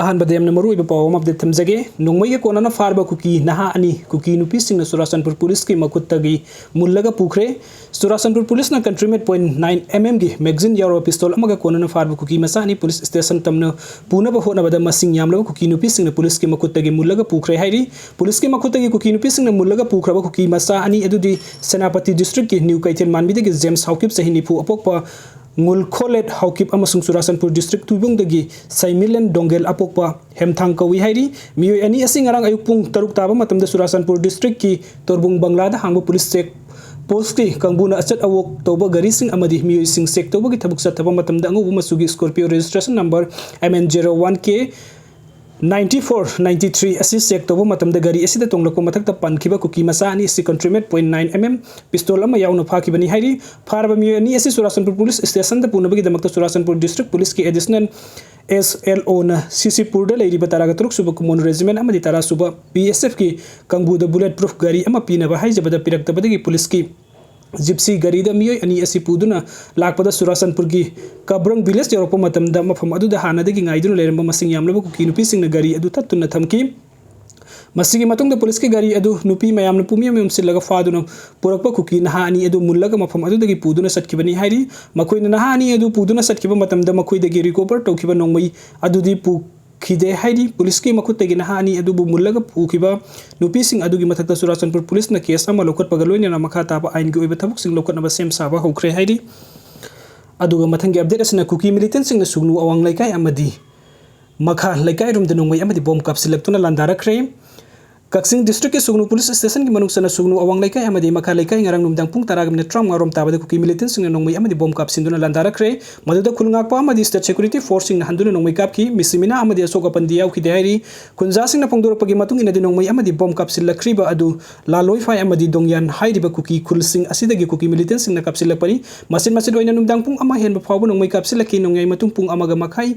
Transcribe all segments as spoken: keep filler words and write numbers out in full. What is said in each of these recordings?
ꯑꯍꯥꯟꯕꯗ ꯌꯥꯝꯅ ꯃꯔꯨꯑꯣꯏꯕ ꯄꯥꯎ ꯑꯃ ꯑꯞꯗꯦꯠ ꯊꯝꯖꯒꯦ꯫ ꯅꯣꯡꯃꯩꯒ ꯀꯣꯟꯅꯅ ꯐꯥꯔꯕ ꯀꯨꯀꯤ ꯅꯍꯥ ꯑꯅꯤ ꯀꯨꯀꯤ ꯅꯨꯄꯤꯁꯤꯡꯅ ꯆꯨꯔꯥꯆꯥꯟꯄꯨꯔ ꯄꯨꯂꯤꯁꯀꯤ ꯃꯈꯨꯠꯇꯒꯤ ꯃꯨꯜꯂꯒ ꯄꯨꯈ꯭ꯔꯦ꯫ ꯆꯨꯔꯥꯆꯥꯟꯄꯨꯔ ꯄꯨꯂꯤꯁꯅ ꯀꯟꯇ꯭ꯔꯤꯃꯦꯠ ꯄꯣꯏꯟ ꯅꯥꯏꯟ ꯑꯦꯝ ꯑꯦꯝꯒꯤ ꯃꯦꯒꯖꯤꯟ ꯌꯥꯎꯔꯕ ꯄꯤꯁꯇꯣꯜ ꯑꯃꯒ ꯀꯣꯟꯅꯅ ꯐꯥꯔꯕ ꯀꯨꯀꯤ ꯃꯆꯥ ꯑꯅꯤ ꯄꯨꯂꯤꯁ ꯁ꯭ꯇꯦꯁꯟ ꯇꯝꯅ ꯄꯨꯅꯕ ꯍꯣꯠꯅꯕꯗ ꯃꯁꯤꯡ ꯌꯥꯝꯂꯕ ꯀꯨꯀꯤ ꯅꯨꯄꯤꯁꯤꯡꯅ ꯄꯨꯂꯤꯁꯀꯤ ꯃꯈꯨꯠꯇꯒꯤ ꯃꯨꯜꯂꯒ ꯄꯨꯈ꯭ꯔꯦ ꯍꯥꯏꯔꯤ꯫ ꯄꯨꯂꯤꯁꯀꯤ ꯃꯈꯨꯠꯇꯒꯤ ꯀꯨꯀꯤ ꯅꯨꯄꯤꯁꯤꯡꯅ ꯃꯨꯜꯂꯒ ꯄꯨꯈ꯭ꯔꯕ ꯀꯨꯀꯤ ꯃꯆꯥ ꯑꯅꯤ ꯑꯗꯨꯗꯤ ꯁꯦꯅꯥꯄꯇꯤ ꯗꯤꯁꯇ꯭ꯔꯤꯛꯀꯤ ꯅ꯭ꯌꯨ ꯀꯩꯊꯦꯜ ꯃꯥꯟꯕꯤꯗꯒꯤ ꯖꯦꯝꯁ ꯍꯥꯎꯀꯤꯞ ꯆꯍꯤ ꯅꯤꯐꯨ ꯑꯄꯣꯛꯄ ꯉꯨꯜꯈꯣꯂꯦꯠ ꯍꯥꯎꯀꯤꯞ ꯑꯃꯁꯨꯡ ꯆꯨꯔꯥꯆꯥꯟꯄꯨꯔ ꯗꯤꯁꯇ꯭ꯔꯤꯛ ꯊꯨꯏꯕꯨꯡꯗꯒꯤ ꯁꯩꯃꯤꯂꯦꯟ ꯗꯣꯡꯒꯦꯜ ꯑꯄꯣꯛꯄ ꯍꯦꯝꯊꯥꯡ ꯀꯧꯏ ꯍꯥꯏꯔꯤ꯫ ꯃꯤꯑꯣꯏ ꯑꯅꯤ ꯑꯁꯤ ꯉꯔꯥꯡ ꯑꯌꯨꯛ ꯄꯨꯡ ꯇꯔꯨꯛ ꯇꯥꯕ ꯃꯇꯝꯗ ꯆꯨꯔꯥꯆꯥꯟꯄꯨꯔ ꯗꯤꯁꯇ꯭ꯔꯤꯛꯀꯤ ꯇꯣꯔꯕꯨꯡ ꯕꯪꯂꯥꯗ ꯍꯥꯡꯕ ꯄꯨꯂꯤꯁ ꯆꯦꯛ ꯄꯣꯁꯀꯤ ꯀꯥꯡꯕꯨꯅ ꯑꯆꯠ ꯑꯋꯣꯛ ꯇꯧꯕ ꯒꯥꯔꯤꯁꯤꯡ ꯑꯃꯗꯤ ꯃꯤꯑꯣꯏꯁꯤꯡ ꯆꯦꯛ ꯇꯧꯕꯒꯤ ꯊꯕꯛ ꯆꯠꯊꯕ ꯃꯇꯝꯗ ꯑꯉꯧꯕ ꯃꯆꯨꯒꯤ Scorpio registration number M N zero one K ninety four ninety three ꯑꯁꯤ ꯆꯦꯛ ꯇꯧꯕ ꯃꯇꯝꯗ ꯒꯥꯔꯤ ꯑꯁꯤꯗ ꯇꯣꯡꯂꯛꯄ ꯃꯊꯛꯇ ꯄꯟꯈꯤꯕ ꯀꯨꯀꯤ ꯃꯆꯥ ꯑꯅꯤ ꯑꯁꯤ country made point nine M M pistol ꯑꯃ ꯌꯥꯎꯅ ꯐꯥꯈꯤꯕꯅꯤ ꯍꯥꯏꯔꯤ꯫ ꯐꯥꯔꯕ ꯃꯤꯑꯣꯏ ꯑꯅꯤ ꯑꯁꯤ ꯆꯨꯔꯥꯆꯥꯟꯄꯨꯔ ꯄꯨꯂꯤꯁ ꯁ꯭ꯇꯦꯁꯟꯗ ꯄꯨꯅꯕꯒꯤꯗꯃꯛꯇ ꯆꯨꯔꯥꯆꯥꯟꯄꯨꯔ ꯗꯤꯁꯇ꯭ꯔꯤꯛ ꯄꯨꯂꯤꯁꯀꯤ ꯑꯦꯗꯤꯁꯅꯦꯜ ꯑꯦꯁ ꯑꯦꯜ ꯑꯣꯅ ꯁꯤꯁꯤꯄꯨꯔꯗ ꯂꯩꯔꯤꯕ ꯇꯔꯥꯒ ꯇꯔꯨꯛ ꯁꯨꯕ ꯀꯨꯃꯣꯟ ꯔꯦꯖꯤꯃꯦꯟ ꯑꯃꯗꯤ ꯇꯔꯥ ꯁꯨꯕ ꯄꯤ ꯑꯦꯁ ꯑꯦꯐꯀꯤ ꯀꯥꯡꯕꯨꯗ ꯕꯨꯂꯦꯠ ꯄ꯭ꯔꯨꯐ ꯒꯥꯔꯤ ꯑꯃ ꯄꯤꯅꯕ ꯍꯥꯏꯖꯕꯗ ꯄꯤꯔꯛꯇꯕꯗꯒꯤ ꯄꯨꯂꯤꯁꯀꯤ ꯖꯤꯞꯁꯤ ꯒꯥꯔꯤꯗ ꯃꯤꯑꯣꯏ ꯑꯅꯤ ꯑꯁꯤ ꯄꯨꯗꯨꯅ ꯂꯥꯛꯄꯗ ꯆꯨꯔꯥꯆꯥꯟꯄꯨꯔꯒꯤ ꯀꯕ꯭ꯔꯪ ꯚꯤꯂꯦꯖ ꯌꯧꯔꯛꯄ ꯃꯇꯝꯗ ꯃꯐꯝ ꯑꯗꯨꯗ ꯍꯥꯟꯅꯗꯒꯤ ꯉꯥꯏꯗꯨꯅ ꯂꯩꯔꯝꯕ ꯃꯁꯤꯡ ꯌꯥꯝꯂꯕ ꯀꯨꯀꯤ ꯅꯨꯄꯤꯁꯤꯡꯅ ꯒꯥꯔꯤ ꯑꯗꯨ ꯊꯠꯇꯨꯅ ꯊꯝꯈꯤ꯫ ꯃꯁꯤꯒꯤ ꯃꯇꯨꯡꯗ ꯄꯨꯂꯤꯁꯀꯤ ꯒꯥꯔꯤ ꯑꯗꯨ ꯅꯨꯄꯤ ꯃꯌꯥꯝꯅ ꯄꯨꯝꯌꯥꯝ ꯌꯣꯝꯁꯤꯜꯂꯒ ꯐꯥꯗꯨꯅ ꯄꯨꯔꯛꯄ ꯀꯨꯀꯤ ꯅꯍꯥ ꯑꯅꯤ ꯑꯗꯨ ꯃꯨꯜꯂꯒ ꯃꯐꯝ ꯑꯗꯨꯗꯒꯤ ꯄꯨꯗꯨꯅ ꯆꯠꯈꯤꯕꯅꯤ ꯍꯥꯏꯔꯤ꯫ ꯃꯈꯣꯏꯅ ꯅꯍꯥ ꯑꯅꯤ ꯑꯗꯨ ꯄꯨꯗꯨꯅ ꯆꯠꯈꯤꯕ ꯃꯇꯝꯗ ꯃꯈꯣꯏꯗꯒꯤ ꯔꯤꯀꯣꯚꯔ ꯇꯧꯈꯤꯕ ꯅꯣꯡꯃꯩ ꯑꯗꯨꯗꯤ ꯄꯨꯈꯤꯗꯦ ꯍꯥꯏꯔꯤ꯫ ꯄꯨꯂꯤꯁꯀꯤ ꯃꯈꯨꯠꯇꯒꯤ ꯅꯍꯥ ꯑꯅꯤ ꯑꯗꯨꯕꯨ ꯃꯨꯜꯂꯒ ꯄꯨꯈꯤꯕ ꯅꯨꯄꯤꯁꯤꯡ ꯑꯗꯨꯒꯤ ꯃꯊꯛꯇ ꯆꯨꯔꯥꯆꯥꯟꯄꯨꯔ ꯄꯨꯂꯤꯁꯅ ꯀꯦꯁ ꯑꯃ ꯂꯧꯈꯠꯄꯒ ꯂꯣꯏꯅꯅ ꯃꯈꯥ ꯇꯥꯕ ꯑꯥꯏꯟꯒꯤ ꯑꯣꯏꯕ ꯊꯕꯛꯁꯤꯡ ꯂꯧꯈꯠꯅꯕ ꯁꯦꯝ ꯁꯥꯕ ꯍꯧꯈ꯭ꯔꯦ ꯍꯥꯏꯔꯤ꯫ ꯑꯗꯨꯒ ꯃꯊꯪꯒꯤ ꯑꯞꯗꯦꯠ ꯑꯁꯤꯅ ꯀꯨꯀꯤ ꯃꯤꯂꯤꯇꯦꯟꯁꯤꯡꯅ ꯁꯨꯒꯅꯨ ꯑꯋꯥꯡ ꯂꯩꯀꯥꯏ ꯑꯃꯗꯤ ꯃꯈꯥ ꯂꯩꯀꯥꯏꯔꯣꯝꯗ ꯅꯣꯡꯃꯩ ꯑꯃꯗꯤ ꯕꯣꯝ ꯀꯥꯞꯁꯤꯜꯂꯛꯇꯨꯅ ꯂꯥꯟꯗꯥꯔꯛꯈ꯭ꯔꯦ꯫ ꯀꯛꯆꯤꯡ ꯗꯤꯁꯇ꯭ꯔꯤꯛꯀꯤ ꯁꯨꯒꯅꯨ ꯄꯨꯂꯤꯁ ꯁ꯭ꯇꯦꯁꯟꯒꯤ ꯃꯅꯨꯡ ꯆꯟꯅ ꯁꯨꯒꯅꯨ ꯑꯋꯥꯡ ꯂꯩꯀꯥꯏ ꯑꯃꯗꯤ ꯃꯈꯥ ꯂꯩꯀꯥꯏ ꯉꯔꯥꯡ ꯅꯨꯃꯤꯗꯥꯡ ꯄꯨꯡ ꯇꯔꯥꯒ ꯃꯤꯅꯤꯠ ꯇꯔꯥꯃꯉꯥ ꯔꯣꯝ ꯇꯥꯕꯗ ꯀꯨꯀꯤ ꯃꯤꯂꯤꯇꯦꯟꯁꯤꯡꯅ ꯅꯣꯡꯃꯩ ꯑꯃꯗꯤ ꯕꯣꯝ ꯀꯥꯞꯁꯤꯟꯗꯨꯅ ꯂꯥꯟꯗꯥꯔꯛꯈ꯭ꯔꯦ꯫ ꯃꯗꯨꯗ ꯈꯨꯜ ꯉꯥꯛꯄ ꯑꯃꯗꯤ ꯁ꯭ꯇꯦꯠ ꯁꯦꯀ꯭ꯌꯨꯔꯤꯇꯤ ꯐꯣꯔꯁꯁꯤꯡꯅ ꯍꯟꯗꯨꯅ ꯅꯣꯡꯃꯩ ꯀꯥꯞꯈꯤ꯫ ꯃꯤꯁꯤꯃꯤꯅꯥ ꯑꯃꯗꯤ ꯑꯁꯣꯛ ꯑꯄꯟꯗꯤ ꯌꯥꯎꯈꯤꯗꯦ ꯍꯥꯏꯔꯤ꯫ ꯈꯨꯟꯖꯥꯁꯤꯡꯅ ꯐꯣꯡꯗꯣꯔꯛꯄꯒꯤ ꯃꯇꯨꯡ ꯏꯟꯅꯗꯤ ꯅꯣꯡꯃꯩ ꯑꯃꯗꯤ ꯕꯣꯝ ꯀꯥꯞꯁꯤꯜꯂꯛꯈ꯭ꯔꯤꯕ ꯑꯗꯨ ꯂꯥꯂꯣꯏꯐꯥꯏ ꯑꯃꯗꯤ ꯗꯣꯡꯌꯥꯟ ꯍꯥꯏꯔꯤꯕ ꯀꯨꯀꯤ ꯈꯨꯜꯁꯤꯡ ꯑꯁꯤꯗꯒꯤ ꯀꯨꯀꯤ ꯃꯤꯂꯤꯇꯦꯟꯁꯤꯡꯅ ꯀꯥꯞꯁꯤꯜꯂꯛꯄꯅꯤ꯫ ꯃꯆꯤꯠ ꯃꯆꯤꯠ ꯑꯣꯏꯅ ꯅꯨꯃꯤꯗꯥꯡ ꯄꯨꯡ ꯑꯃ ꯍꯦꯟꯕ ꯐꯥꯎꯕ ꯅꯣꯡꯃꯩ ꯀꯥꯞꯁꯤꯜꯂꯛꯈꯤ꯫ ꯅꯣꯡꯌꯥꯏ ꯃꯇꯨꯡ ꯄꯨꯡ ꯑꯃꯒ ꯃꯈꯥꯏ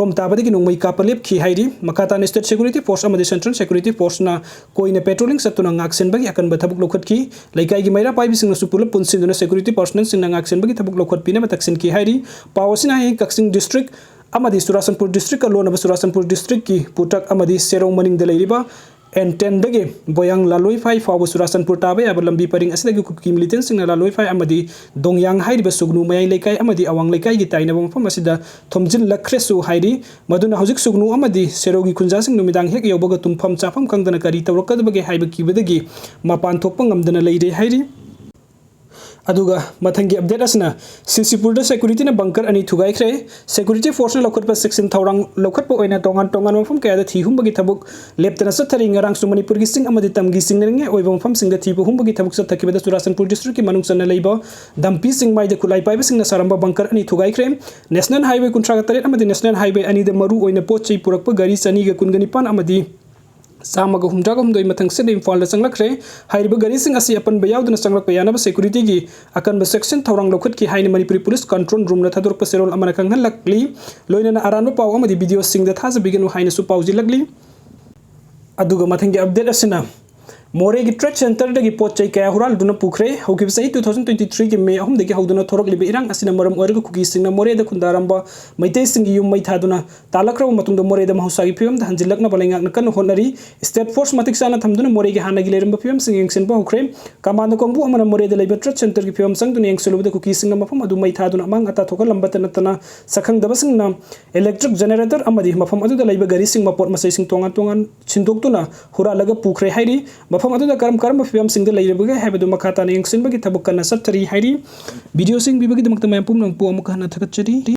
ꯔꯣꯝ ꯇꯥꯕꯗꯒꯤ ꯅꯣꯡꯃꯩ ꯀꯥꯞꯄ ꯂꯦꯞꯈꯤ ꯍꯥꯏꯔꯤ꯫ ꯃꯈꯥ ꯇꯥꯅ ꯁ꯭ꯇꯦꯠ ꯁꯦꯀ꯭ꯌꯨꯔꯤꯇꯤ ꯐꯣꯔꯁ ꯑꯃꯗꯤ ꯁꯦꯟꯇ꯭ꯔꯦꯜ ꯁꯦꯀ꯭ꯌꯨꯔꯤꯇꯤ ꯐꯣꯔꯁꯅ ꯀꯣꯏꯅ ꯄꯦꯇ꯭ꯔꯣꯂꯤꯡ ꯆꯠꯇꯨꯅ ꯉꯥꯛꯁꯦꯟꯕꯒꯤ ꯑꯀꯟꯕ ꯊꯕꯛ ꯂꯧꯈꯠꯈꯤ꯫ ꯂꯩꯀꯥꯏꯒꯤ ꯃꯩꯔꯥ ꯄꯥꯏꯕꯤꯁꯤꯡꯅꯁꯨ ꯄꯨꯂꯞ ꯄꯨꯟꯁꯤꯟꯗꯨꯅ ꯁꯦꯀ꯭ꯌꯨꯔꯤꯇꯤ ꯄꯥꯔꯁꯅꯦꯜꯁꯤꯡꯅ ꯉꯥꯛꯁꯦꯟꯕꯒꯤ ꯊꯕꯛ ꯂꯧꯈꯠꯄꯤꯅꯕ ꯇꯛꯁꯤꯟꯈꯤ ꯍꯥꯏꯔꯤ꯫ ꯄꯥꯎ ꯑꯁꯤꯅ ꯍꯌꯦꯡ ꯀꯛꯆꯤꯡ ꯗꯤꯁꯇ꯭ꯔꯤꯛ ꯑꯃꯗꯤ ꯆꯨꯔꯥꯆꯥꯟꯄꯨꯔ district ꯀ ꯂꯣꯟꯅꯕ ꯆꯨꯔꯥꯆꯥꯟꯄꯨꯔ district ꯀꯤ ꯄꯨꯇꯛ ꯑꯃꯗꯤ ꯁꯦꯔꯧ ꯃꯅꯤꯡꯗ ꯂꯩꯔꯤꯕ N ten ꯗꯒꯤ ꯕꯣꯌꯥꯡ ꯂꯥꯂꯣꯏꯐꯥꯏ ꯐꯥꯎꯕ ꯆꯨꯔꯥꯆꯥꯟꯄꯨꯔ ꯇꯥꯕ ꯌꯥꯕ ꯂꯝꯕꯤ ꯄꯔꯤꯡ ꯑꯁꯤꯗꯒꯤ ꯀꯨꯀꯤ militant ꯁꯤꯡꯅ ꯂꯥꯂꯣꯏꯐꯥꯏ ꯑꯃꯗꯤ ꯗꯣꯡꯌꯥꯡ ꯍꯥꯏꯔꯤꯕ ꯁꯨꯒꯅꯨ ꯃꯌꯥꯏ ꯂꯩꯀꯥꯏ ꯑꯃꯗꯤ ꯑꯋꯥꯡ ꯂꯩꯀꯥꯏꯒꯤ ꯇꯥꯏꯅꯕ ꯃꯐꯝ ꯑꯁꯤꯗ ꯊꯣꯝꯖꯤꯜꯂꯛꯈ꯭ꯔꯦꯁꯨ ꯍꯥꯏꯔꯤ꯫ ꯃꯗꯨꯅ ꯍꯧꯖꯤꯛ ꯁꯨꯒꯅꯨ ꯑꯃꯗꯤ ꯁꯦꯔꯧꯒꯤ ꯈꯨꯟꯖꯥꯁꯤꯡ ꯅꯨꯃꯤꯗꯥꯡ ꯍꯦꯛ ꯌꯧꯕꯒ ꯇꯨꯝꯐꯝ ꯆꯥꯐꯝ ꯈꯪꯗꯅ ꯀꯔꯤ ꯇꯧꯔꯛꯀꯗꯕꯒꯦ ꯍꯥꯏꯕ ꯀꯤꯕꯗꯒꯤ ꯃꯄꯥꯟ ꯊꯣꯛꯄ ꯉꯝꯗꯅ ꯂꯩꯔꯦ ꯍꯥꯏꯔꯤ꯫ ꯑꯗꯨꯒ ꯃꯊꯪꯒꯤ update ꯑꯁꯤꯅ ꯁꯤꯁꯤꯄꯨꯔꯗ security ꯅ bunker ꯑꯅꯤ ꯊꯨꯒꯥꯏꯈ꯭ꯔꯦ꯫ Security force ꯅ ꯂꯧꯈꯠꯄ ꯆꯦꯛꯁꯤꯟ ꯊꯧꯔꯥꯡ ꯂꯧꯈꯠꯄ ꯑꯣꯏꯅ ꯇꯣꯉꯥꯟ ꯇꯣꯉꯥꯟꯕ ꯃꯐꯝ ꯀꯌꯥꯗ ꯊꯤ ꯍꯨꯝꯕꯒꯤ ꯊꯕꯛ ꯂꯦꯞꯇꯅ ꯆꯠꯊꯔꯤ꯫ ꯉꯔꯥꯡꯁꯨ ꯃꯅꯤꯄꯨꯔꯒꯤ ꯆꯤꯡ ꯑꯃꯗꯤ ꯇꯝꯒꯤ ꯆꯤꯡꯅꯔꯤꯉꯩ ꯑꯣꯏꯕ ꯃꯐꯝꯁꯤꯡꯗ ꯊꯤꯕ ꯍꯨꯝꯕꯒꯤ ꯊꯕꯛ ꯆꯠꯊꯈꯤꯕꯗ ꯆꯨꯔꯥꯆꯥꯟꯄꯨꯔ district ꯀꯤ ꯃꯅꯨꯡ ꯆꯟꯅ ꯂꯩꯕ ꯗꯝꯄꯤ ꯆꯤꯡꯃꯥꯏꯗ ꯈꯨꯠꯂꯥꯏ ꯄꯥꯏꯕꯁꯤꯡꯅ ꯁꯥꯔꯝꯕ bunker ꯑꯅꯤ ꯊꯨꯒꯥꯏꯈ꯭ꯔꯦ꯫ National Highway ꯀꯨꯟꯊ꯭ꯔꯥꯒ ꯇꯔꯦꯠ ꯑꯃꯗꯤ National Highway ꯑꯅꯤꯗ ꯃꯔꯨ ꯑꯣꯏꯅ ꯄꯣꯠ ꯆꯩ ꯄꯨꯔꯛꯄ ꯒꯥꯔꯤ ꯆꯅꯤꯒ ꯀꯨꯟꯒ ꯅꯤꯄꯥꯟ ꯑꯃꯗꯤ ꯆꯥꯝꯃꯒ ꯍꯨꯝꯗ꯭ꯔꯥꯒ ꯍꯨꯝꯗꯣꯏ ꯃꯊꯪꯁꯤꯠꯅ ꯏꯝꯐꯥꯜꯗ ꯆꯪꯂꯛꯈ꯭ꯔꯦ꯫ ꯍꯥꯏꯔꯤꯕ ꯒꯥꯔꯤꯁꯤꯡ ꯑꯁꯤ ꯑꯄꯟꯕ ꯌꯥꯎꯗꯅ ꯆꯪꯂꯛꯄ ꯌꯥꯅꯕ security ꯒꯤ ꯑꯀꯟꯕ ꯆꯦꯛꯁꯤꯟ ꯊꯧꯔꯥꯡ ꯂꯧꯈꯠꯈꯤ ꯍꯥꯏꯅ ꯃꯅꯤꯄꯨꯔꯤ police control room ꯅ ꯊꯥꯗꯣꯔꯛꯄ ꯆꯦꯔꯣꯜ ꯑꯃꯅ ꯈꯪꯍꯜꯂꯛꯂꯤ꯫ ꯂꯣꯏꯅꯅ ꯑꯔꯥꯟꯕ ꯄꯥꯎ ꯑꯃꯗꯤ video ꯁꯤꯡꯗ ꯊꯥꯖꯕꯤꯒꯅꯨ ꯍꯥꯏꯅꯁꯨ ꯄꯥꯎꯖꯤꯜꯂꯛꯂꯤ꯫ ꯑꯗꯨꯒ ꯃꯊꯪꯒꯤ update ꯑꯁꯤꯅ ꯃꯣꯔꯦꯒꯤ trade centre ꯗꯒꯤ ꯄꯣꯠ ꯆꯩ ꯀꯌꯥ ꯍꯨꯔꯥꯜꯗꯨꯅ ꯄꯨꯈ꯭ꯔꯦ꯫ ꯍꯧꯈꯤꯕ ꯆꯍꯤ two thousand twenty three ꯒꯤ May ꯑꯍꯨꯝꯗꯒꯤ ꯍꯧꯗꯨꯅ ꯊꯣꯔꯛꯂꯤꯕ ꯏꯔꯥꯡ ꯑꯁꯤꯅ ꯃꯔꯝ ꯑꯣꯏꯔꯒ ꯀꯨꯀꯤꯁꯤꯡꯅ ꯃꯣꯔꯦꯗ ꯈꯨꯟꯗꯥꯔꯝꯕ ꯃꯩꯇꯩꯁꯤꯡꯒꯤ ꯌꯨꯝ ꯃꯩ ꯊꯥꯗꯨꯅ ꯇꯥꯜꯂꯛꯈ꯭ꯔꯕ ꯃꯇꯨꯡꯗ ꯃꯣꯔꯦꯗ ꯃꯍꯧꯁꯥꯒꯤ ꯐꯤꯕꯝꯗ ꯍꯟꯖꯤꯜꯂꯛꯅꯕ ꯂꯩꯉꯥꯛꯅ ꯀꯟꯅ ꯍꯣꯠꯅꯔꯤ꯫ State force ꯃꯇꯤꯛ ꯆꯥꯅ ꯊꯝꯗꯨꯅ ꯃꯣꯔꯦꯒꯤ ꯍꯥꯟꯅꯒꯤ ꯂꯩꯔꯝꯕ ꯐꯤꯕꯝꯁꯤꯡ ꯌꯦꯡꯁꯤꯟꯕ ꯍꯧꯈ꯭ꯔꯦ꯫ Commando ꯀꯥꯡꯕꯨ ꯑꯃꯅ ꯃꯣꯔꯦꯗ ꯂꯩꯕ trade centre ꯒꯤ ꯐꯤꯕꯝ ꯆꯪꯗꯨꯅ ꯌꯦꯡꯁꯤꯜꯂꯨꯕꯗ ꯀꯨꯀꯤꯁꯤꯡꯅ ꯃꯐꯝ ꯑꯗꯨ ꯃꯩ ꯊꯥꯗꯨꯅ ꯑꯃꯥꯡ ꯑꯇꯥ ꯊꯣꯛꯍꯜꯂꯝꯕꯇ ꯅꯠꯇꯅ ꯁꯛꯈꯪꯗꯕꯁꯤꯡꯅ electric generator ꯑꯃꯗꯤ ꯃꯐꯝ ꯑꯗꯨꯗ ꯂꯩꯕ ꯒꯥꯔꯤꯁꯤꯡ ꯃꯄꯣꯠ ꯃꯆꯩꯁꯤꯡ ꯇꯣꯉꯥꯟ ꯇꯣꯉꯥꯟ ꯁꯤꯟꯗꯣꯛꯇꯨꯅ ꯍꯨꯔꯥꯜꯂꯒ ꯄꯨꯈ꯭ꯔꯦ ꯍꯥꯏꯔꯤ꯫ ꯃꯐꯝ ꯑꯗꯨꯗ ꯀꯔꯝ ꯀꯔꯝꯕ ꯐꯤꯕꯝꯁꯤꯡꯗ ꯂꯩꯔꯤꯕꯒꯦ ꯍꯥꯏꯕꯗꯨ ꯃꯈꯥ ꯇꯥꯅ ꯌꯦꯡꯁꯤꯟꯕꯒꯤ ꯊꯕꯛ ꯀꯟꯅ ꯆꯠꯊꯔꯤ ꯍꯥꯏꯔꯤ꯫ Video ꯁꯤꯡ ꯄꯤꯕꯒꯤꯗꯃꯛꯇ ꯃꯌꯥꯝ ꯄꯨꯝꯅꯃꯛꯄꯨ ꯑꯃꯨꯛ ꯍꯟꯅ ꯊꯥꯒꯠꯆꯔꯤ꯫